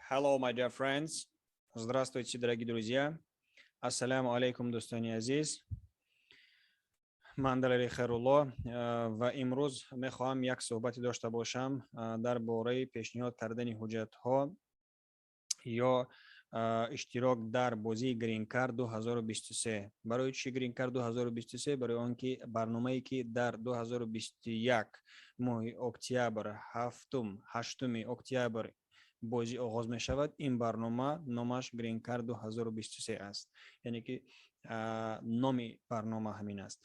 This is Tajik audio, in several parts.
Hello, my dear friends. Здравствуйте, дорогие друзья. Ассаляму алейкум, дӯстони азиз. Ман Далери Хайрулло ва имрӯз мехоҳам як суҳбате дошта бошам дар бораи пешниҳод кардани ҳуҷҷатҳо ё иштирок дар бозии Green Card 2023. Барои чӣ Green Card 2023? Барои он ки барномае ки дар 2021 моҳи октябр, ҳафтум, ҳаштуми октябр бозӣ оғоз мешавад, ин барнома номаш Green Card 2023 аст. Яъне ки номи барнома ҳамин аст.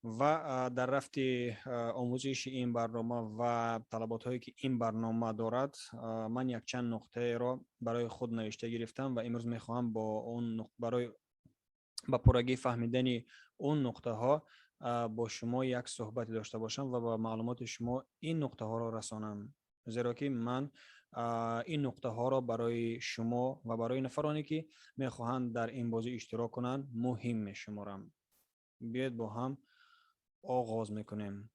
Ва дар рафти омӯзиши ин барнома ва талаботҳое ки ин барнома дорад, ман якчанд нуқтаеро барои худ навишта гирифтам ва имрӯз мехоҳам бо он барои ба пуррагӣ фаҳмидани он нуқтаҳо бо шумо як суҳбате дошта бошам ва ба маълумоти шумо ин нуқтаҳоро расонам, зеро ки ман ин нуқтаҳоро барои шумо ва барои нафароне ки мехоҳанд дар ин бозӣ иштирок кунанд, муҳим мешуморам. Биёед, бо ҳам оғоз мекунем.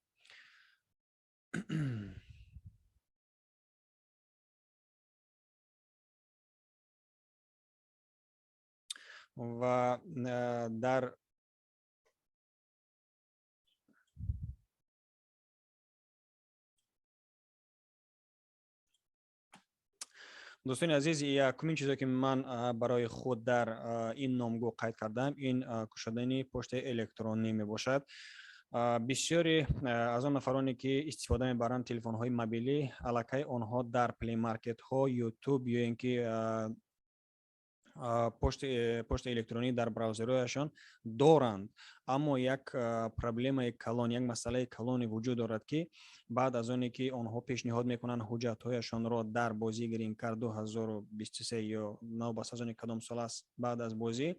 Ва дар дӯстони азиз, якумин чизе ки ман барои худ дар ин номгӯ қайд кардам, ин кушодани почтаи электронӣ мебошад. Бисёре аз он нафароне ки истифода мебаранд телефонҳои мобилӣ, аллакай онҳо дар плеймаркетҳо, Ютуб ё ин ки почтаи электронӣ дар браузерҳояшон доранд. Аммо як проблемаи калон, як масъалаи калоне вуҷуд дорад, ки баъд аз оне ки онҳо пешниҳод мекунанд ҳуҷҷатҳояшонро дар бозии Green Card 2023 ё новобаста аз оне кадом сол аст, баъд аз бозӣ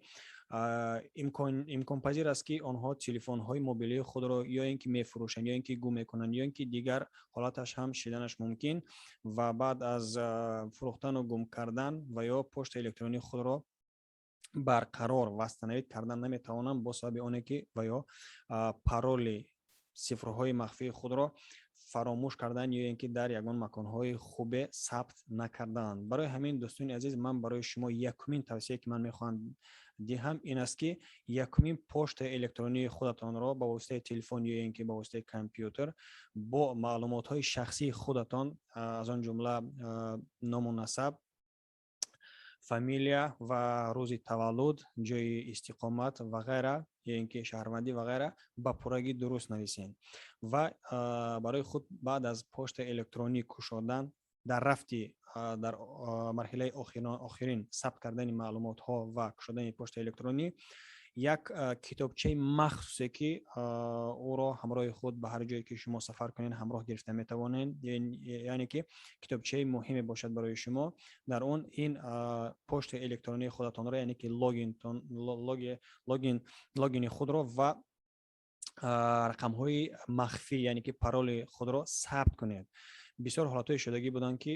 имконпазир аст, ки онҳо телефонҳои мобилии худро ё ин ки мефурӯшанд, ё ин ки гум мекунанд, ё ин ки дигар ҳолаташ ҳам шиданаш мумкин. Ва баъд аз фурӯхтану гум кардан ва ё почтаи электронии худро барқарор восстановить кардан наметавонанд, бо сабаби оне ки ва ё пароли цифрҳои махфии худро фаромӯш кардан ё ин ки дар ягон маконҳои хубе сабт накардаанд. Барои ҳамин, дӯстони азиз, ман барои шумо якумин тавсие ки ман мехоҳам диҳам, ин аст, ки якумин почтаи электронии худатонро ба воситаи телефон ё ин ки ба воситаи компютер бо маълумотҳои шахсии худатон, аз он ҷумла ному насаб, фамилия ва рӯзи таваллуд, ҷойи истиқомат ва ғайра, ё ин ки шаҳрвандӣ ва ғайра, ба пуррагӣ дуруст нависед. Ва барои худ баъд аз почтаи электронӣ кушодан, дар рафти дар марҳилаи охирин сабт кардани маълумотҳо ва кушодани почтаи электронӣ, як китобчаи махсусе ки ӯро ҳамроҳи худ ба ҳар ҷое ки шумо сафар кунед, ҳамроҳ гирифта метавонед, яъне ки китобчаи муҳиме бошад барои шумо. Дар он ин почтаи электронии худатонро, яъне ки логини худро ва рақамҳои махфӣ, яъне ки пароли худро сабт кунед. Бисёр ҳолатҳои шудагӣ буданд, ки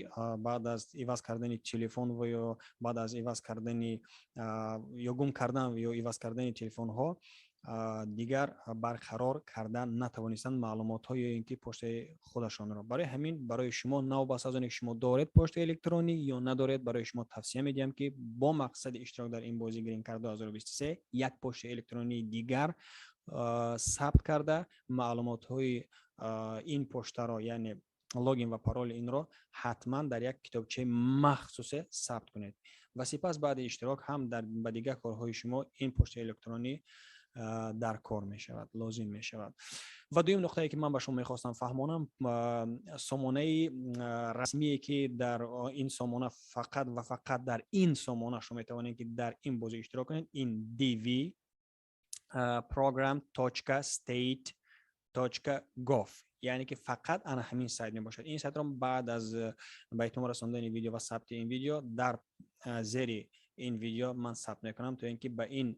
баъд аз иваз кардани телефон ва ё баъд аз иваз кардани ё гум кардан ё иваз кардани телефонҳо, дигар барқарор кардан натавонистанд маълумотҳо ё ин ки почтаи худашонро. Барои ҳамин барои шумо, новобаста аз оне ки шумо доред почтаи электронӣ ё надоред, барои шумо тавсия медиҳам, ки бо мақсади иштирок дар ин бозии Green Card 2023 як почтаи электронии дигар сабт карда, маълумотҳои ин почтаро, яъне логин ва пароли инро ҳатман дар як китобчаи махсусе сабт кунед. Ва сипас баъди иштирок ҳам ба дигар корҳои шумо ин почтаи электронӣ дар кор мешавад, лозим мешавад. Ва дуюм нуқтае ки ман ба шумо мехостам фаҳмонам, сомонаи расмие ки дар ин сомона, фақат ва фақат дар ин сомона шумо метавонед ки дар ин бозӣ иштирок кунед, ин dvprogram.state.gov, яъне ки фақат ана ҳамин сайт мебошад. Ин сайтро баъд аз ба итмом расондани видео ва сабти ин видео дар зери ин видео ман сабт мекунам, то ин ки ба ин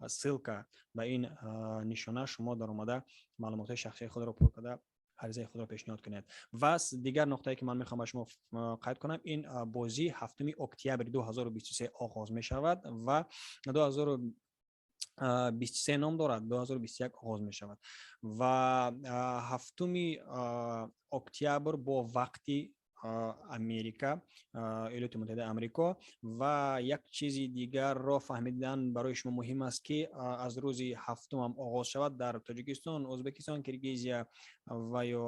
ссылка, ба ин нишона шумо даромада, маълумотҳои шахсии худро пур карда, аризаи худро пешниҳод кунед. Ва дигар нуқтае ки ман мехоҳам ба шумо қайд кунам, ин бозӣ 7 октябри 2023 оғоз мешавад ва 2023 ном дорад, 2021 оғоз мешавад ва 7 октябр бо вақти Америка, Иёлоти Муттаҳидаи Амрико. Ва як чизи дигарро фаҳмидан барои шумо муҳим аст, ки аз рӯзи ҳафтумам оғоз шавад дар Тоҷикистон, Ӯзбекистон, Киргизия ва ё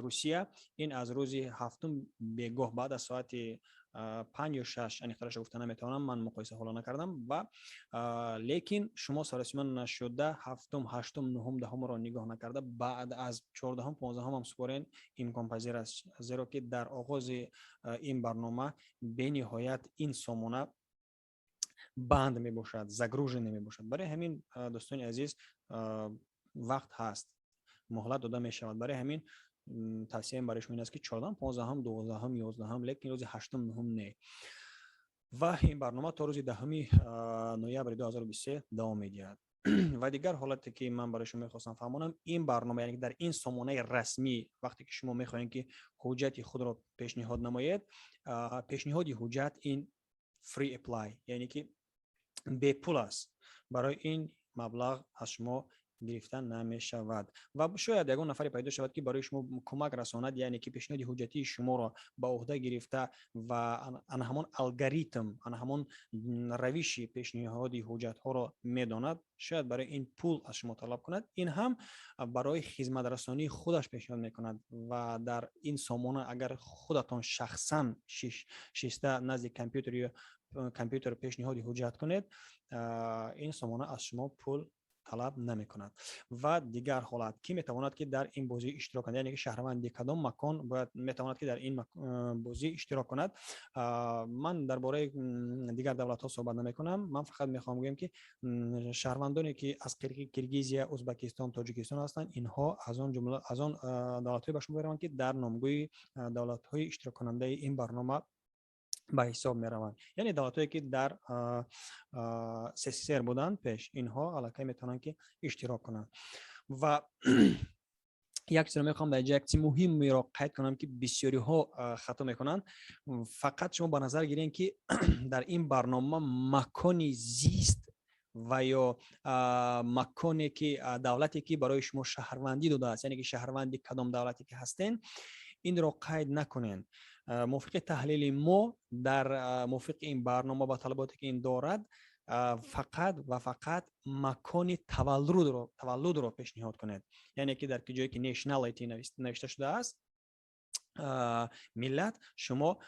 Русия. Ин аз рӯзи ҳафтум бегоҳ, баъд аз соати 5 ё 6, аниқтарашро гуфта наметавонам, ман муқоиса ҳоло накардам. Ва лекин шумо саросима нашуда, ҳафтум, ҳаштум, нуҳум, даҳумро нигоҳ накарда, баъд аз 14-ум, 15-ум ҳам супорен, имконпазир аст, зеро ки дар оғози ин барнома бениҳоят ин сомона банд мебошад, загруженный мебошад. Барои ҳамин, дӯстони азиз, вақт ҳаст, муҳлат дода мешавад. Барои ҳамин тавсияам барои шумо ин аст, ки 14-ум, 15-ум, 12-ум, 11-ум, лекин рӯзи ҳаштум, нуҳум не. Ва ин барнома то рӯзи 10-уми ноябри 2023 давом медиҳад. Ва дигар ҳолате, ки ман барои шумо мехостам фаҳмонам, ин барнома, яъне дар ин сомонаи расмӣ, вақте ки шумо мехоҳед, ки ҳуҷҷати худро пешниҳод намоед, пешниҳоди ҳуҷҷат ин free apply, яъне ки бепул аст. Барои ин маблағ аз шумо гирифта намешавад. Ва шояд ягон нафаре пайдо шавад, ки барои шумо кӯмак расонад, яъне ки пешниҳоди ҳуҷҷатии шуморо ба уҳда гирифта ва ана ҳамон алгоритм, ана ҳамон равиши пешниҳоди ҳуҷҷатҳоро медонад, шояд барои ин пул аз шумо талаб кунад. Ин ҳам барои хизматрасонии худаш пешниҳод мекунад. Ва дар ин сомона агар худатон шахсан шиста назди компютер ё компютер пешниҳоди ҳуҷҷат кунед, ин сомона аз шумо пул талаб намекунад. Ва дигар ҳолат: кӣ метавонад, ки дар ин бозӣ иштирок кунад, яъне ки шаҳрванди кадом макон бояд метавонад, ки дар ин бозӣ иштирок кунад? Ман дар бораи дигар давлатҳо суҳбат намекунам. Ман фақат мехоҳам гӯям, ки шаҳрвандоне, ки аз Киргизия, Ӯзбекистон, Тоҷикистон ҳастанд, инҳо аз он ҷумла аз он давлатҳое ба шумо мераванд, ки дар номгӯи давлатҳои иштироккунандаи ин барнома ба ҳисоб мераванд, яъне давлатҳое, ки дар СССР буданд пеш, инҳо аллакай метавонанд, ки иштирок кунанд. Ва як чизро мехоҳам дар инҷа, як чизи муҳимеро қайд кунам, ки бисёриҳо хато мекунанд. Фақат шумо ба назар гирем, ки дар ин барнома макони зист ва ё маконе ки давлате, ки барои шумо шаҳрвандӣ додааст, яъне ки шаҳрванди кадом давлате ки ҳастен, инро қайд накунед. Мувофиқи таҳлили мо, дар мувофиқи ин барнома ба талаботе, ки ин дорад, фақат ва фақат макони таваллудро пешниҳод кунед, яъне ки дар ҷое, ки nationality навишта шудааст, миллат, шумо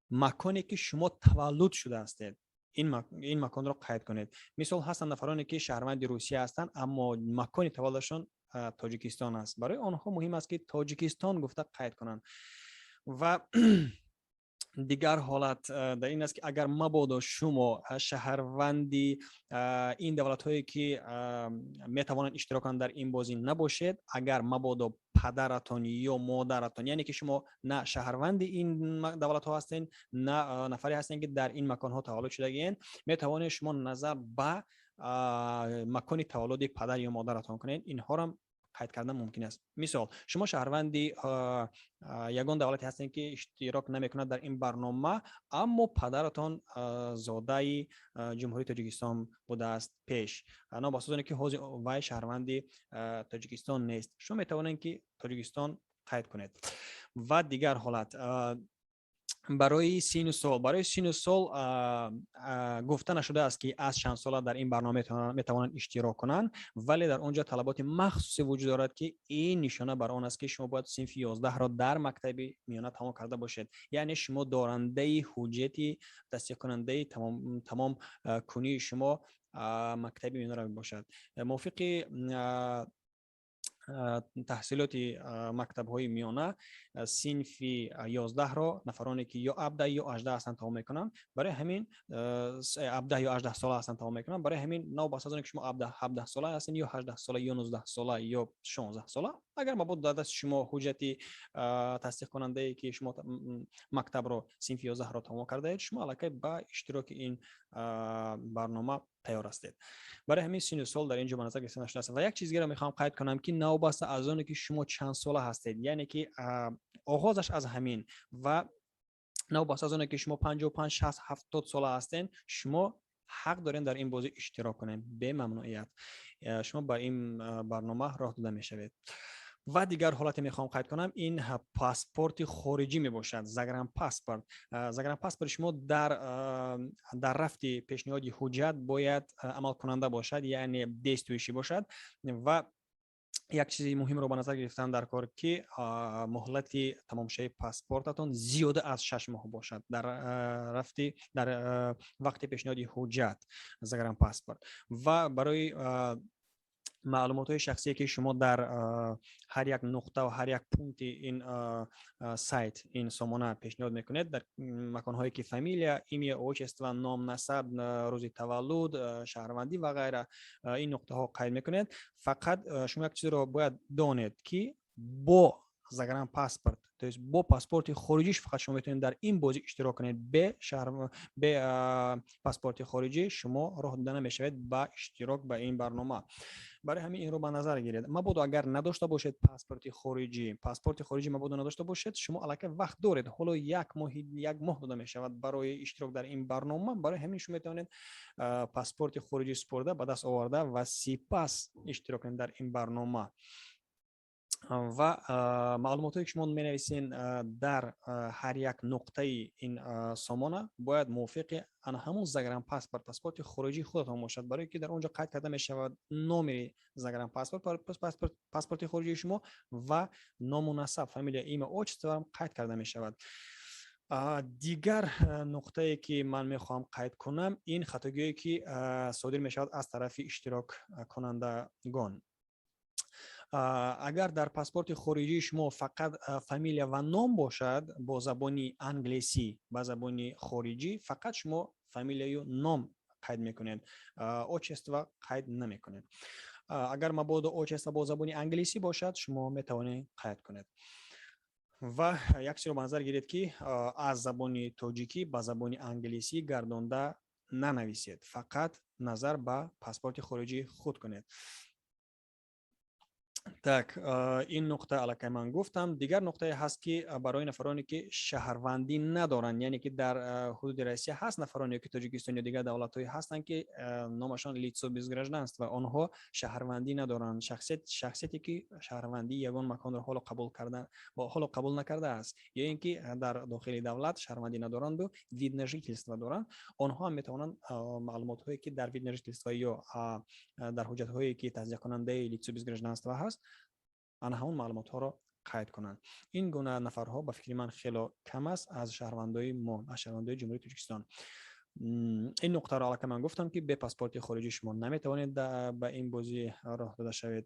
маконе, ки шумо таваллуд шудаастед, ин маконро қайд кунед. Мисол, ҳастанд нафароне, ки шаҳрванди Русия ҳастанд, аммо макони таваллудашон Тоҷикистон аст. Барои онҳо муҳим аст, ки Тоҷикистон гуфта қайд кунанд. Ва дигар ҳолат дар ин аст, ки агар мабодо шумо шаҳрванди ин давлатҳое, ки метавонанд иштирок кунанд дар ин бозӣ, набошед, агар мабодо падаратон ё модаратон, яъне ки шумо на шаҳрванди ин давлатҳо ҳастед, на нафаре ҳастед, ки дар ин маконҳо таваллуд шудагиен, метавонед шумо назар ба макони таваллуди падар ё модаратон кунед. Инҳорам қайд кардан мумкин аст. Мисол, шумо шаҳрванди ягон давлате ҳастед, ки иштирок намекунад дар ин барнома, аммо падаратон зодаи Ҷумҳурии Тоҷикистон будааст пеш, новобаста аз оне ки ҳозир вай шаҳрванди Тоҷикистон нест, шумо метавонед, ки Тоҷикистон қайд кунед. Ва дигар ҳолат барои сину сол гуфта нашудааст, ки аз чанд сола дар ин барнома метавонанд иштирок кунанд, вале дар он ҷо талаботи махсусе вуҷуд дорад, ки ин нишона бар он аст, ки шумо бояд синфи 11-ро дар мактаби миёна тамом карда бошед, яъне шумо дорандаи ҳуҷҷати тасдиқкунандаи тамом кунии шумо мактаби миёнаро мебошад. Мувофиқи таҳсилоти мактабҳои миёна, синфи 11-ро нафароне, ки ё 17 ё 18 ҳастанд, тамом мекунанд. Барои ҳамин 17 ё 18 сола ҳастанд, тамом мекунанд. Барои ҳамин, новобаста аз оне ки шумо 17 сола ҳастед ё 18 сола ё 19 сола ё 16 сола, агар мабодо дар дасти шумо ҳуҷҷати тасдиқкунандае, ки шумо мактабро, синфи 11-ро тамом кардаед, шумо аллакай ба иштироки ин барнома тайёр ҳастед. Барои ҳамин сину сол дар ин ҷо ба назар гирифта нашудааст. Ва як чиз дигаро мехоҳам қайд кунам, ки новобаста аз оне ки шумо чанд сола ҳастед, яъне ки оғозаш аз ҳамин, ва новобаста аз оне ки шумо 55, 60, 70 сола ҳастед, шумо ҳақ доред дар ин бозӣ иштирок кунед. Бемамнуият шумо ба ин барнома роҳ дода мешавед. Ва дигар ҳолате мехоҳам қайд кунам, ин паспорти хориҷӣ мебошад, загранпаспорт. Загранпаспорти шумо дар рафти пешниҳоди ҳуҷҷат бояд амалкунанда бошад, яъне действующий бошад. Ва як чизи муҳимро ба назар гирифтан дар кор, ки муҳлати тамомшавии паспортатон зиёда аз 6 моҳ бошад дар рафти дар вақти пешниҳоди ҳуҷҷат загранпаспорт. Ва барои маълумотҳои шахсие, ки шумо дар ҳар як нуқта ва ҳар як пункти ин сайт, ин сомона пешниҳод мекунед, дар маконҳое ки фамилия, имя, отчество, ном, насаб, рӯзи таваллуд, шаҳрвандӣ ва ғайра, ин нуқтаҳо қайд мекунед, фақат шумо як чизро бояд донед, ки бо загранпаспорт, то есть бо паспорти хориҷиш фақат шумо метавонед дар ин бозӣ иштирок кунед. Бе паспорти хориҷӣ шумо роҳ дода намешавед ба иштирок ба ин барнома. Барои ҳамин инро ба назар гиред. Мабодо агар надошта бошед паспорти хориҷӣ, паспорти хориҷӣ мабодо надошта бошед, шумо аллакай вақт доред, ҳоло 1 моҳ дода мешавад барои иштирок дар ин барнома. Барои ҳамин шумо метавонед паспорти хориҷӣ супорида, ба даст оварда ва сипас иштирок кунед дар ин барнома. Ва маълумотҳое, ки шумо менависен дар ҳар як нуқтаи ин сомона, бояд мувофиқи ана ҳамон загранпаспорт, паспорти хориҷии худатон бошад, барое ки дар он ҷо қайд карда мешавад номери загранпаспорт, паспорти хориҷии шумо ва ному насаб, фамилия, имя, отчество қайд карда мешавад. Дигар нуқтае, ки ман мехоҳам қайд кунам, ин хатогиҳое, ки содир мешавад аз тарафи иштироккунандагон. Агар дар паспорти хориҷии шумо фақат фамилия ва ном бошад бо забони англисӣ, ба забони хориҷӣ фақат шумо фамилияю ном қайд мекунед, отчество қайд намекунед. Агар мабодо отчество бо забони англисӣ бошад, шумо метавонед қайд кунед. Ва як чизро ба назар гиред, ки аз забони тоҷикӣ ба забони англисӣ гардонда нанависед, фақат назар ба паспорти хориҷии худ кунед. Так, ин нуқта аллакай ман гуфтам. Дигар нуқтае ҳаст, ки барои нафароне, ки шаҳрвандӣ надоранд, яъне ки дар ҳудуди Россия ҳаст нафароне, ки Тоҷикистон ё дигар давлатҳое ҳастанд, ки номашон лицо без гражданства, онҳо шаҳрвандӣ надоранд, шахсияте, ки шаҳрвандии ягон маконро ҳоло қабул карда, ҳоло қабул накардааст, ё ин ки дар дохили давлат шаҳрвандӣ надоранду вид на жительство доранд, онҳо ҳам метавонанд маълумотҳое, ки дар вид на жительство ё дар ҳуҷҷатҳое, ки тасдиқкунандаи лицо без гражданства ҳаст, ана ҳамон маълумотҳоро қайд кунанд. Ин гуна нафарҳо, ба фикри ман, хело кам аст аз шаҳрвандои мо, аз шаҳрвандои Ҷумҳурии Тоҷикистон. Ин нуқтаро аллакай ман гуфтам, ки бе паспорти хориҷӣ шумо наметавонед ба ин бозӣ роҳ дода шавед.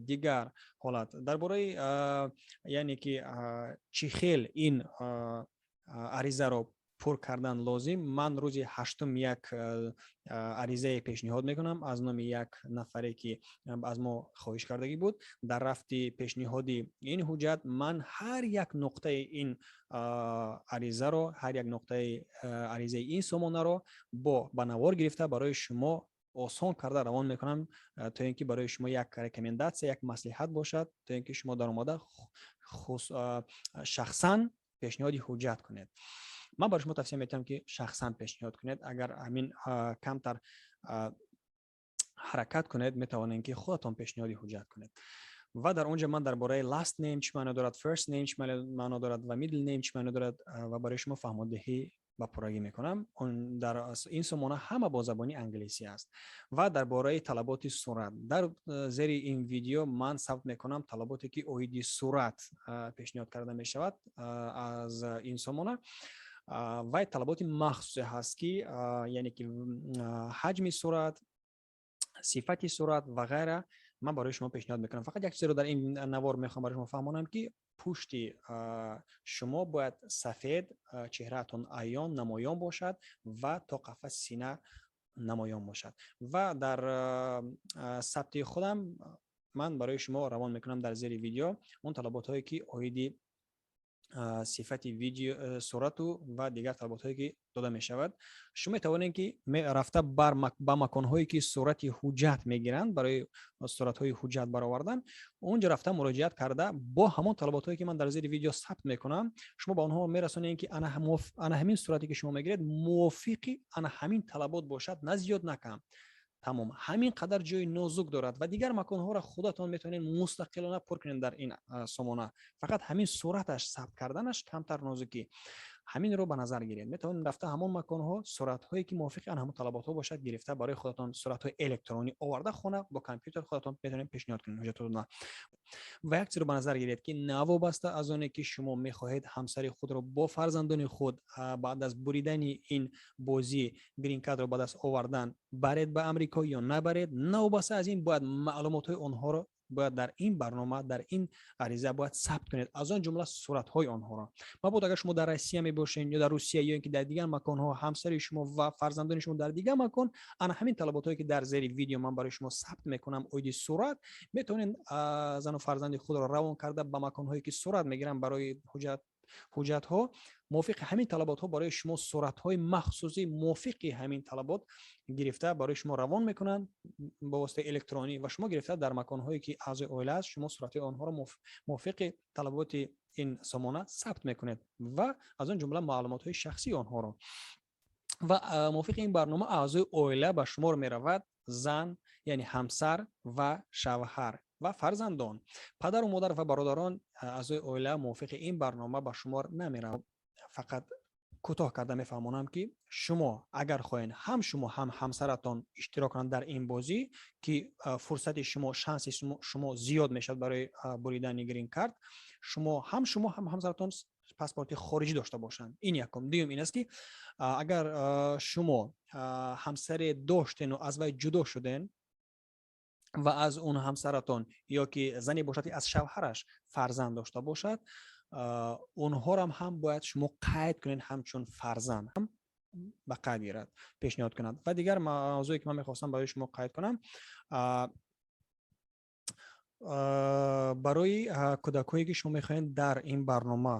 Дигар ҳолат дар бораи, яъне ки чӣ хел ин аризаро пур кардан лозим, ман рӯзи 8-ум як аризае пешниҳод мекунам аз номи як нафаре, ки аз мо хоҳиш кардагӣ буд. Дар рафти пешниҳоди ин ҳуҷҷат ман ҳар як нуқтаи ин аризаро, ҳар як нуқтаи аризаи ин сомонаро бо ба навор гирифта, барои шумо осон карда равон мекунам, то ин ки барои шумо як рекомендация, як маслиҳат бошад, то ин ки шумо даромада шахсан пешниҳоди ҳуҷҷат кунед. Ман барои шумо тавсия метиҳам, ки шахсан пешниҳод кунед. Агар ҳамин камтар ҳаракат кунед, метавонед, ки худатон пешниҳоди ҳуҷҷат кунед. Ва дар он ҷо ман дар бораи last name чӣ маъно дорад, first name чӣ маъно дорад ва middle name чӣ маъно дорад ва барои шумо фаҳмодиҳӣ ба пуррагӣ мекунам. Дар ин сомона ҳама бо забони англисӣ аст. Ва дар бораи талаботи сурат дар зери ин видео ман сабт мекунам талаботе, ки оиди сурат пешниҳод карда мешавад аз ин сомона. Вай талаботи махсусе ҳаст, ки яъне ки ҳаҷми сурат, сифати сурат ва ғайра ман барои шумо пешниҳод мекунам. Фақат як чизеро дар ин навор мехоҳам барои шумо фаҳмонам, ки пушти шумо бояд сафед, чеҳраатон аён, намоён бошад ва то қафаси сина намоён бошад. Ва дар сабти худам ман барои шумо равон мекунам дар зери видео он талаботҳое, ки оиди сифати видео, сурату ва дигар талаботҳое, ки дода мешавад. Шумо метавонед, ки рафта ба маконҳое, ки сурати ҳуҷҷат мегиранд, барои суратҳои ҳуҷҷат баровардан, онҷо рафта муроҷиат карда, бо ҳамон талаботҳое, ки ман дар зери видео сабт мекунам, шумо ба онҳо мерасонед, ки ана ҳамин сурате, ки шумо мегиред, мувофиқи ана ҳамин талабот бошад, на зиёд, на кам. Тамом, ҳамин қадар ҷои нозук дорад ва дигар маконҳоро худатон метавонед мустақилона пур кунед дар ин сомона. Фақат ҳамин сураташ сабт карданаш камтар нозукӣ. Ҳаминро ба назар гиред. Метавонед рафта ҳамон маконҳо суратҳое, ки мувофиқи ан ҳамон талаботҳо бошад, гирифта, барои худатон суратҳои электронӣ оварда, хона бо компютер худатон метавонед пешниҳод кунед ҳуҷҷатотона. Ва як чизро ба назар гиред, ки навобаста аз оне ки шумо мехоҳед ҳамсари худро бо фарзандони худ баъд аз буридани ин бозӣ, гринкартро ба даст овардан, баред ба Амрико ё набаред, новобаста аз ин бояд маълумотҳои онҳоро бояд дар ин барнома, дар ин ариза бояд сабт кунед, аз он ҷумла суратҳои онҳоро. Мабодо агар шумо дар Россия мебошед ё дар Русия ё ин ки дар дигар маконҳо, ҳамсари шумо ва фарзандони шумо дар дигар макон, ана ҳамин талаботҳое, ки дар зери видео ман барои шумо сабт мекунам оиди сурат, метавонед зану фарзанди худро равон карда ба маконҳое, ки сурат мегиранд барои ҳуҷҷатҳо, мувофиқи ҳамин талаботҳо барои шумо суратҳои махсусӣ мувофиқи ҳамин талабот гирифта барои шумо равон мекунанд ба воситаи электронӣ ва шумо гирифта дар маконҳое, ки аъзои оила аст, шумо суратҳои онҳоро мувофиқи талаботи ин сомона сабт мекунед ва аз он ҷумла маълумотҳои шахсии онҳоро. Ва мувофиқи ин барнома аъзои оила ба шумор меравад зан, яъне ҳамсар ва шавҳар ва фарзандон. Падару модар ва бародарон аъзои оила мувофиқи ин барнома ба шумор намеравад. Фақат кӯтоҳ карда мефаҳмонам, ки шумо агар хоҳед, ҳам шумо, ҳам ҳамсаратон иштирок кунанд дар ин бозӣ, ки фурсати шумо, шанси шумо зиёд мешавад барои буридани грин-карт, шумо, ҳам ҳамсаратон паспорти хориҷӣ дошта бошанд. Ин якум. Дуюм ин аст, ки агар шумо ҳамсаре доштену аз вай ҷудо шуден ва аз он ҳамсаратон ё ки зане бошад, ки аз шавҳараш фарзанд дошта бошад, онҳорам ҳам бояд шумо қайд кунед, ҳамчун фарзанд ба қайд гирад, пешниҳод кунад. Ва дигар мавзӯе, ки ман мехостам барои шумо қайд кунам, барои кӯдакҳое, ки шумо мехоҳед дар ин барнома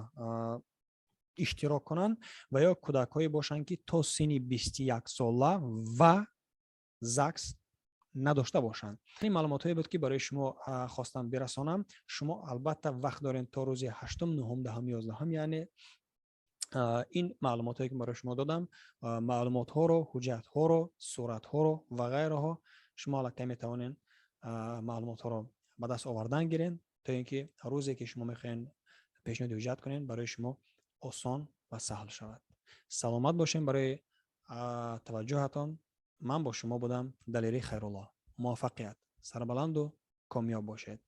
иштирок кунанд ва ё кӯдакҳое бошанд, ки то синни 21 сола ва ЗАГС надошта бошанд. Ин маълумотҳое буд, ки барои шумо хостам бирасонам. Шумо албатта вақт доред то рӯзи ҳаштум, нуҳум, 10-ум, 11-ум, яъне ин маълумотҳое, ки барои шумо додам, маълумотҳоро, ҳуҷҷатҳоро, суратҳоро ва ғайраҳо, шумо аллакай метавонед маълумотҳоро ба даст овардан гиред, то ин ки рӯзе, ки шумо мехоҳед пешниҳоди ҳуҷҷат кунед, барои шумо осон ва саҳл шавад. Саломат бошем. Барои таваҷҷӯҳатон ман бо шумо будам Далери Хайрулло. Муваффақият, сарбаланду комёб бошед.